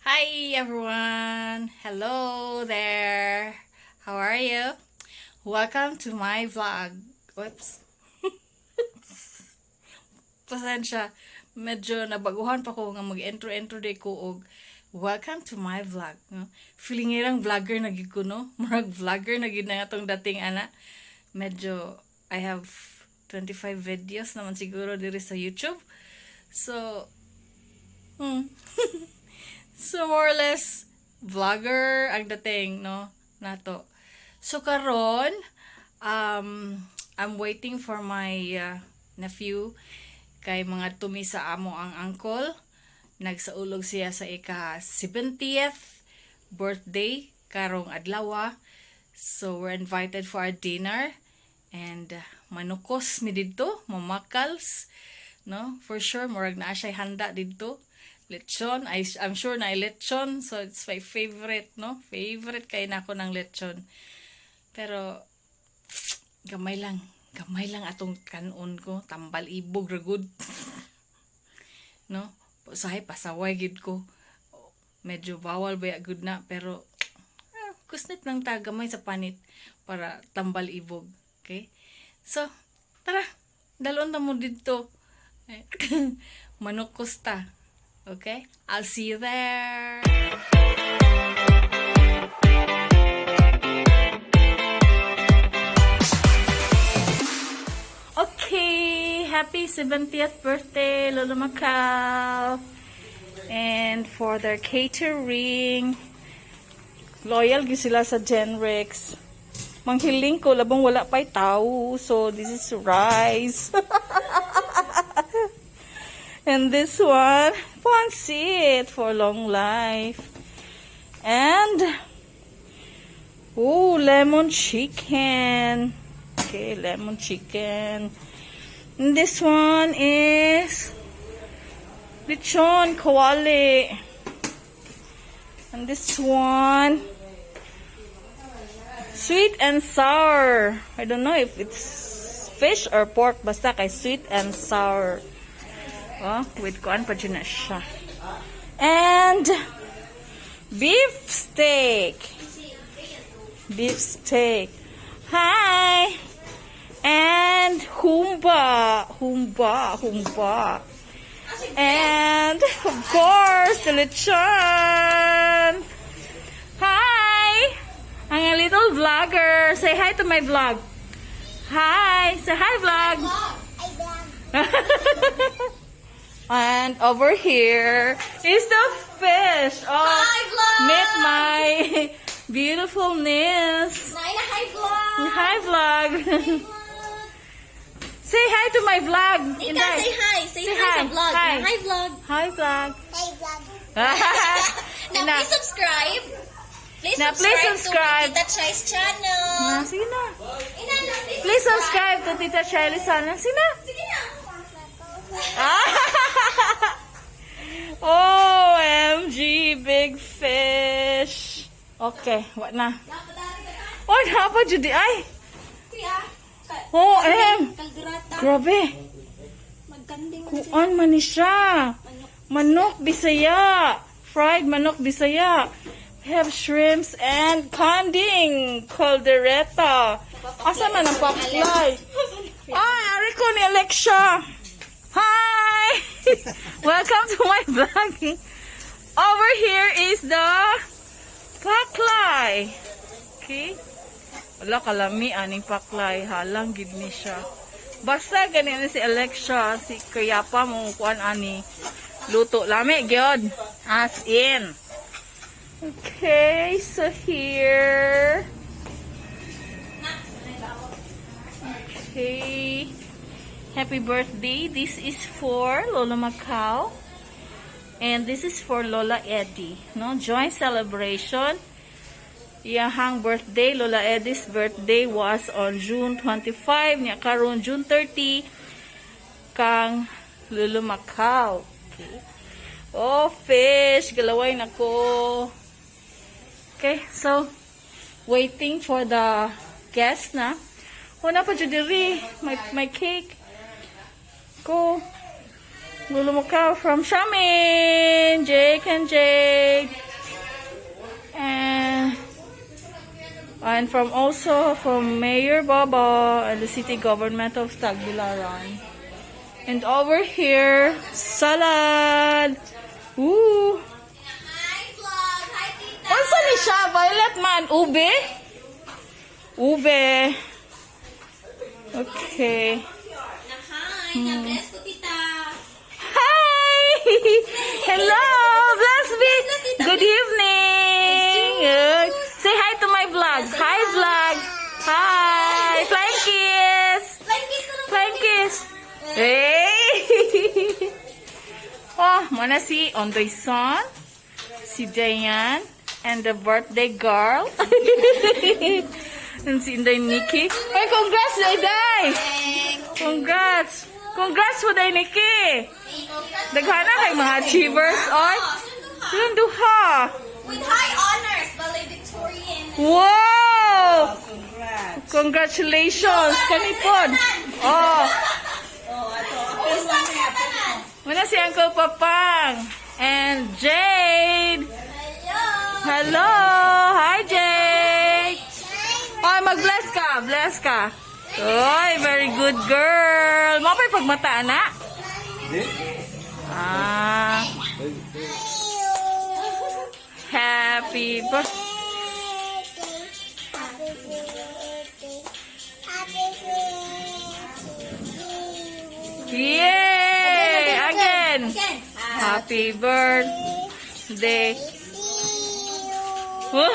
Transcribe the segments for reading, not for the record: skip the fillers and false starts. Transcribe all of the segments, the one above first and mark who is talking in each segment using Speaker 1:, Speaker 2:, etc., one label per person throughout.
Speaker 1: Hi everyone! Hello there! How are you? Welcome to my vlog. Whoops. Pasensya. Medyo nabaguhan pa ko nga mag-intro-intro day ko og welcome to my vlog. No? Feeling irang vlogger na gid ko, no? Murag vlogger na gid na atong dating ana. Medyo I have 25 videos naman siguro diri sa YouTube. So, more or less, vlogger ang dating, no? Nato. So, karon I'm waiting for my nephew kay mga tumi sa amo ang uncle. Nagsaulog siya sa ika 70th birthday karong adlaw. So, we're invited for our dinner and manukos mi didto, mamakals, no? For sure, murag naa siya handa didto. Lechon, I'm sure na lechon, so it's my favorite, no? Favorite kay nako ng lechon. Pero gamay lang, gamay lang atong kanon ko, tambal ibog ra gud. No? Usahay pasaway gid ko. Medyo bawal ba gud na, pero kusnit lang ta gamay sa panit para tambal ibog. Okay? So, tara, dalon ta mo didto. Eh, manukos ta. Okay? I'll see you there. Okay, happy 70th birthday, Lolo Macau. And for their catering, loyal gyud sila sa Genrix. Manghiling ko, labong wala pa'y tao. So, this is rice. And this one, pancit for long life. And, oh, lemon chicken. Okay, lemon chicken. And this one is lechon kawali. And this one, sweet and sour. I don't know if it's fish or pork. Basta kay sweet and sour. Oh, with kuan pa dyan na siya. And beef steak. Beef steak. Hi! And humba. Humba. Humba. And of course, the lechon. Hi! I'm a little vlogger. Say hi to my vlog. Hi! Say hi, vlog. And over here is the fish. Oh,
Speaker 2: Hi, vlog!
Speaker 1: meet my beautiful niece.
Speaker 2: Naina, hi vlog!
Speaker 1: Hi, vlog. Say hi to my vlog.
Speaker 2: Nika,
Speaker 1: Inday.
Speaker 2: say hi! Say,
Speaker 1: Say
Speaker 2: hi,
Speaker 1: hi.
Speaker 2: sa vlog.
Speaker 1: Hi.
Speaker 2: Hi vlog!
Speaker 1: Hi, vlog.
Speaker 2: Hi vlog! Now,
Speaker 1: Na.
Speaker 2: please subscribe. Please
Speaker 1: Now, please
Speaker 2: subscribe,
Speaker 1: subscribe.
Speaker 2: to my Tita Chai's channel.
Speaker 1: Ah, sige na.
Speaker 2: Ina, na, please,
Speaker 1: Please subscribe to Tita Shirley Sana. Sige na.
Speaker 2: Sige na.
Speaker 1: Ah! OMG, big fish. Okay, what na? Oh, napa jud ay.
Speaker 2: Kuya,
Speaker 1: OM.
Speaker 2: Kaldereta.
Speaker 1: Grabe.
Speaker 2: Magkanding.
Speaker 1: Kuan man ni siya. Manok Bisaya. Fried manok Bisaya. We have shrimps and kanding caldereta. Asa man ang paklay? Ay, ari ko ni Alexia. Hi! Welcome to my vlog. Over here is the paklay. Okay. Wala kalami aning paklay. Halang gid ni siya. Basta ganin si Alexia, si Kayapa mo kuan ani. Luto lami gyud. As in. Okay, so here. Okay. Happy birthday. This is for Lola Macau. And this is for Lola Eddie. No? Joint celebration. Iyahang birthday, Lola Eddie's birthday was on June 25. Nya karon June 30 kang Lolo Macau. Okay. Oh, fish. Galaway na ko. Okay, so waiting for the guest na. Oh, na pa diri. My cake. Ko. Lolo Macau from Xiamen, Jake and Jake. And from also from Mayor Baba and the city government of Tagbilaran. And over here, salad. Ooh.
Speaker 2: Hi, vlog. Hi, tita.
Speaker 1: Unsa ni siya? Violet man. Ube? Ube. Okay.
Speaker 2: Na hi. Na-bless ko, tita.
Speaker 1: Hi! Hello! Bless me! Good evening! Say hi to my vlog. Hi, vlog! Hi! Flying kiss!
Speaker 2: Flying kiss ko lang.
Speaker 1: Flying kiss! Hey! Oh, muna si Ondoy Son, si Jayan, and the birthday girl. And si Inday Nikki. Ay, congrats, Inday! Congrats! Congrats po, Day Nikki! Daghana kay mga achievers, oy! Ilang duha!
Speaker 2: With high honors, valedictorian.
Speaker 1: Wow! Congratulations! Kanipon! Oh!
Speaker 2: Usa ka tanan.
Speaker 1: Muna si Uncle Papang and Jade!
Speaker 2: Hello.
Speaker 1: Hello! Hi, Jade! Oy, mag-bless ka! Bless ka! Oy, very good girl! Mo pa'y pagmata, na? Ah. Happy birthday.
Speaker 3: Happy birthday. Happy birthday.
Speaker 1: Yay! Again!
Speaker 2: Again.
Speaker 1: Happy birthday.
Speaker 3: See you.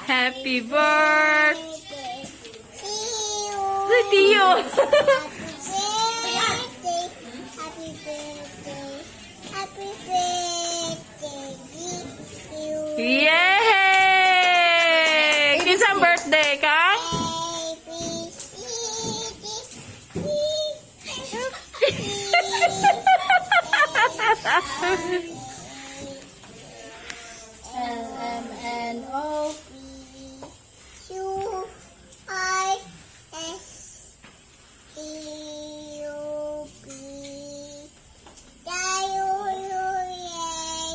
Speaker 1: Happy birthday
Speaker 3: See you.
Speaker 1: to you.
Speaker 3: Happy birthday. Happy birthday. Happy birthday to you.
Speaker 1: Yay! Kinsang birthday ka?
Speaker 3: A, B, C, D, E, F,
Speaker 2: L M N O.
Speaker 3: P, Q, R, S, T, U, V, W,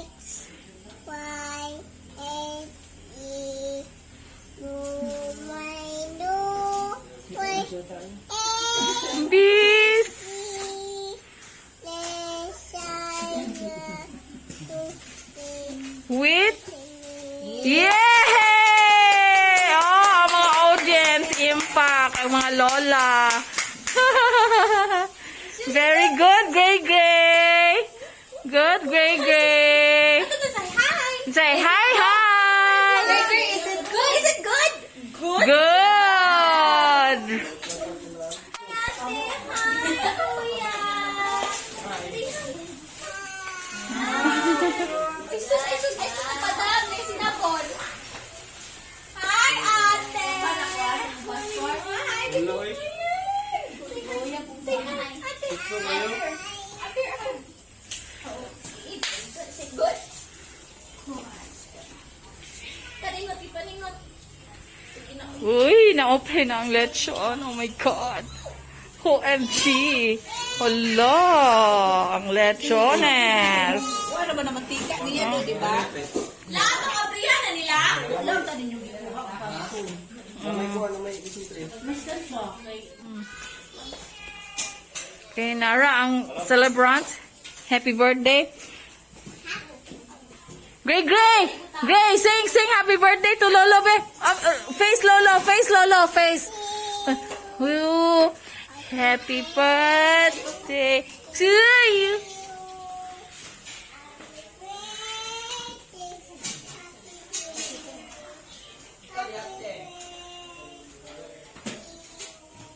Speaker 3: X, Y, Z, E, U, Y, U, Y, A,
Speaker 1: Bis!
Speaker 3: B, S, I, U, V,
Speaker 1: With?
Speaker 3: T,
Speaker 1: Yay! Oh, ang mga audience, impact, ang mga lola. Very good, Gray Gray. Good, Gray Gray.
Speaker 2: Ito say hi.
Speaker 1: Say hi, hi.
Speaker 2: Burger, is it good? Is it good? Good.
Speaker 1: Good.
Speaker 2: Ate, hi, kuya. Say hi. Ay, sus, ay, sus, ay, sus, napadam, may sinabon. Hi, ate. Hi, baby. Say hi, ate. Ate, ate. Is it good? Paningot, paningot. Sige na.
Speaker 1: Uy, na-open na ang lechon. Oh my God. OMG. Hala, ang lechones.
Speaker 4: Wala ba naman tika niya do, di ba?
Speaker 2: Lahat ang abrihan na nila.
Speaker 4: Alam ta ninyo gikuha ang pangkong.
Speaker 1: Okay, Nara, ang celebrant. Happy birthday. Gray, Gray! Gray, sing, sing happy birthday to Lolo, be. Face Lolo, face Lolo, face. Ooh, happy birthday to you.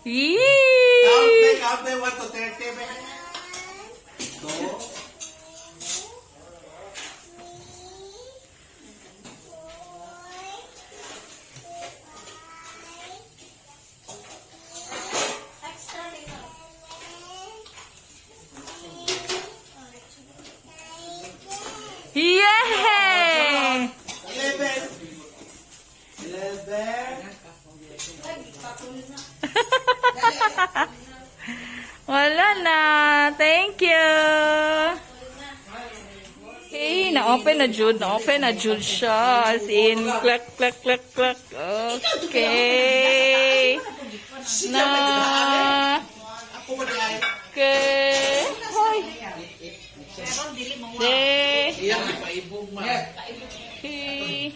Speaker 1: Yee!
Speaker 5: Count, count, 1 to 30. Be. Two.
Speaker 2: Extra rin.
Speaker 1: Yay!
Speaker 5: 11. 11.
Speaker 1: Wala na. Thank you. Hey, na-open na jud. Na-open na jud siya. As in, clack, clack, clack, clack. Okay. Na.
Speaker 5: Ako man ay.
Speaker 1: Okay. Hoy. De.
Speaker 5: Iyang ipaibog man.
Speaker 1: Okay.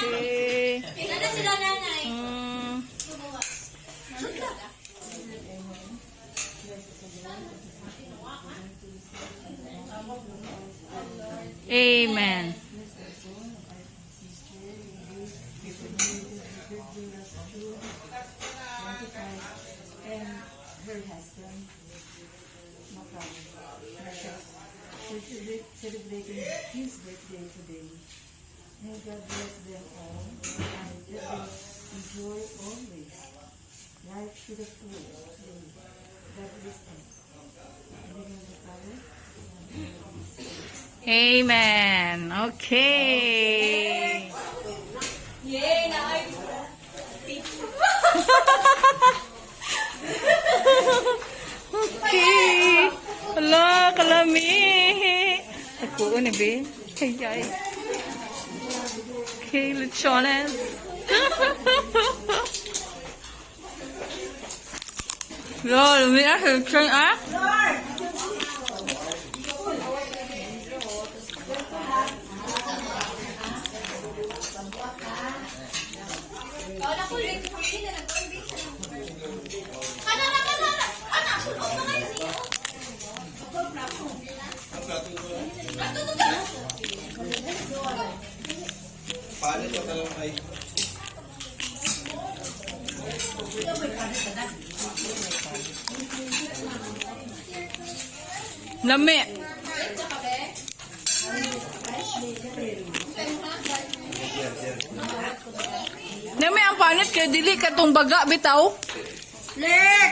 Speaker 1: Okay.
Speaker 2: Tingnan na sila nanay.
Speaker 1: Amen.
Speaker 4: And her husband, Macau, Russia, is celebrating his birthday today. May God bless them all and let them enjoy always life to the full. God bless them. In the name of the Father,
Speaker 1: Amen. Okay.
Speaker 2: Yay! Naay!
Speaker 1: Okay. Ala, kalami. Ako ni be. Ay, ay. Okay, lechones. Yo, lami na sa lechon, ah.
Speaker 2: Wala ko rin. Hindi na nag-orbit. Ana, ana, ana, ana! Ana! Oh, mga yun. Ato, ato, ato.
Speaker 5: Paano ko talagang ay.
Speaker 1: Lami. Lami ang panit kay dili katong baga bitaw.
Speaker 4: Lek!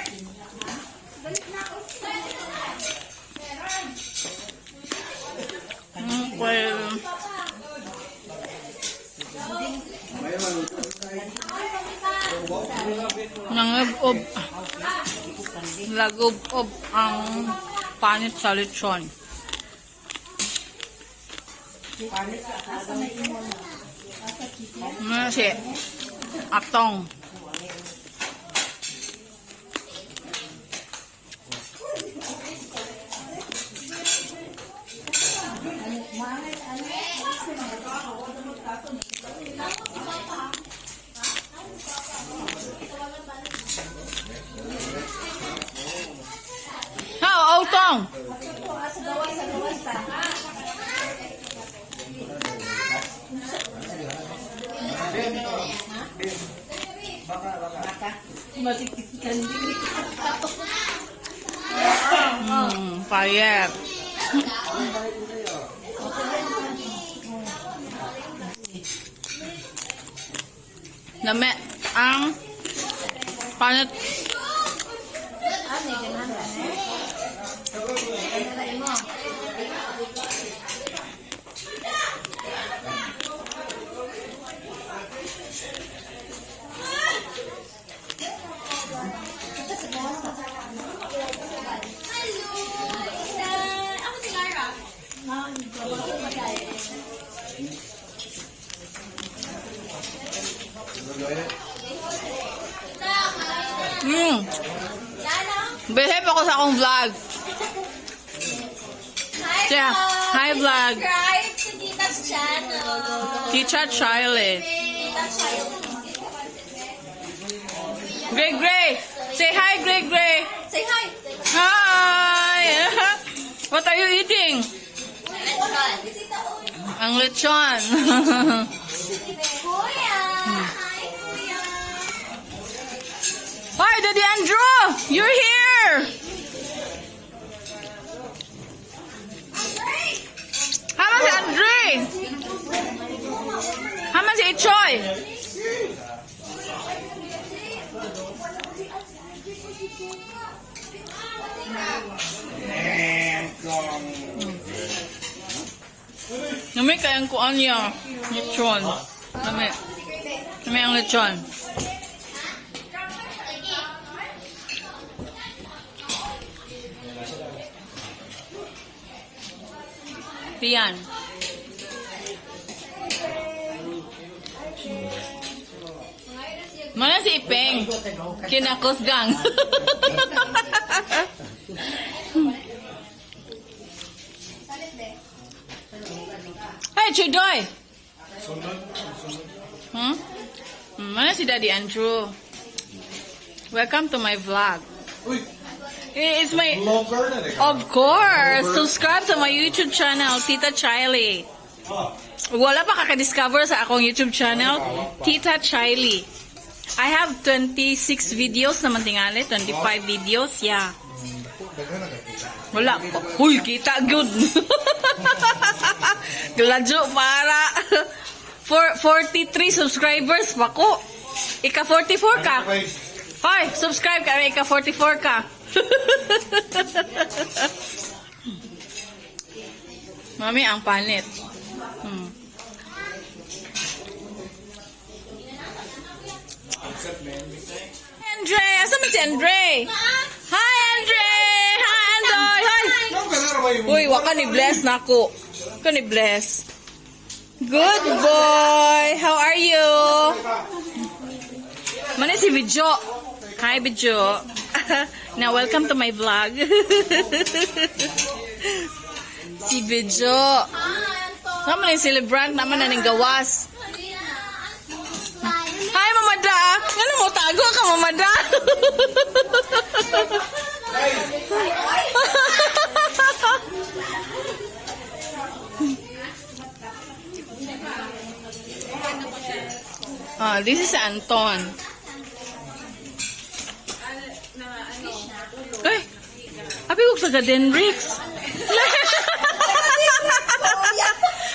Speaker 1: Well, Nangag-ob. Lagob-ob ang panit sa lechon. Ano si Atong. Ha, Otong. Payet. Lami ang panit.
Speaker 2: Hello! Isa. Ako si Lara. Lala.
Speaker 1: Behave ako sa akong vlog.
Speaker 2: Hi,
Speaker 1: Yeah.
Speaker 2: vlog.
Speaker 1: Hi, vlog.
Speaker 2: Subscribe to Tita's channel.
Speaker 1: Teacher Charlie.
Speaker 2: Tita Child.
Speaker 1: Gray Gray! Say hi, Gray Gray!
Speaker 2: Say hi.
Speaker 1: Hi! What are you eating?
Speaker 2: Lechon.
Speaker 1: Ang lechon.
Speaker 2: Kuya. Hi, Kuya.
Speaker 1: Hi, Daddy Andrew! You're here! Haman si Andre! Haman si Ichoy! Nami kayang kuan niya. Lechon. Nami. Nami ang lechon. Tiyan. Mana si Ipeng? Kinakusgang. Hey, Chudoy! Hmm? Mana si Daddy Andrew? Welcome to my vlog.
Speaker 5: Uy,
Speaker 1: It's my...
Speaker 5: vlogger na rin.
Speaker 1: Of course! Subscribe to my YouTube channel, Tita Chiley.
Speaker 5: Oh,
Speaker 1: Wala pa kaka-discover sa akong YouTube channel, Tita Chiley. I have 26 videos naman tingali, 25 videos, yeah. Wala pa. Uy, kita good. Gladyo para. For 43 subscribers pa ko. Ika 44 ka.
Speaker 5: Okay.
Speaker 1: Hoy, subscribe ka, ika 44 ka. Mami, ang panit. Andre, asa man si Andre? Hi, Andre! Hi, Andoy! Hi! Uy, waka ni bless nako. Waka ni bless. Good boy! How are you? Mani si Bijo. Hi, Bijo. Now, welcome to my vlog. Si Bijo. Sama na yung celebrant naman na ning gawas. Hi, Mama Da! Ngano mo tago ka, Mama Da? Ah, this is Anton. Ay, abi ko taga Denrix.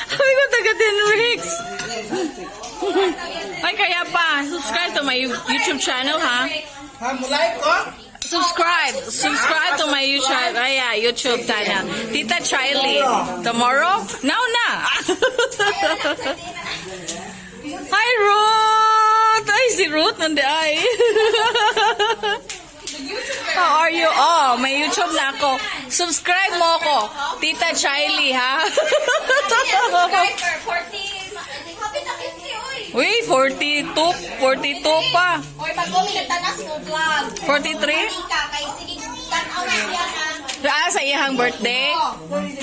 Speaker 1: Abi ko taga Denrix. Ay, kaya pa, subscribe to my YouTube channel, ha?
Speaker 5: Ha, mulay ko?
Speaker 1: Subscribe. Subscribe to my YouTube, ay, yeah, YouTube channel. Tita Chiley. Tomorrow? Now na. Hi, Ruth! Ay, si Ruth nandi ay. How are you? Oh, may YouTube na ako. Subscribe mo ako. Tita Chiley, ha?
Speaker 2: Subscriber, 40, happy na 50, oy.
Speaker 1: Uy, 42, 42 pa.
Speaker 2: Oy, pag-umi nagtanas mo vlog.
Speaker 1: 43?
Speaker 2: Ka, kay sige, tanaw na siya na.
Speaker 1: Ah, sa iyang birthday?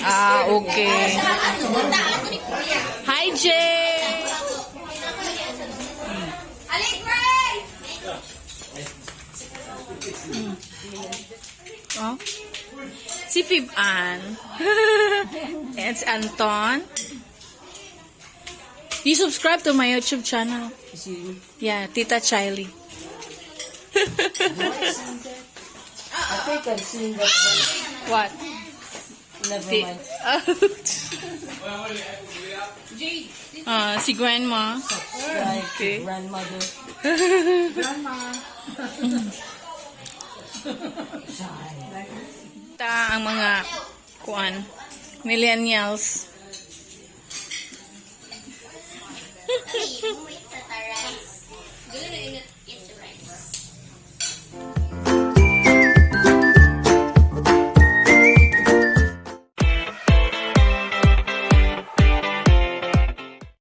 Speaker 1: Ah, okay.
Speaker 2: Sa ano, punta ato ni Kuya.
Speaker 1: Hi, Jay!
Speaker 2: Alik, Ray!
Speaker 1: Oh. Si Fib Ann. It's Anton. You subscribe to my YouTube channel. Yeah, Tita Chiley.
Speaker 4: I think I've seen that one.
Speaker 1: What?
Speaker 4: Never mind.
Speaker 1: Ah, si Grandma.
Speaker 4: Right.
Speaker 1: Okay.
Speaker 4: Grandmother.
Speaker 1: Ta ang mga kuan millennials.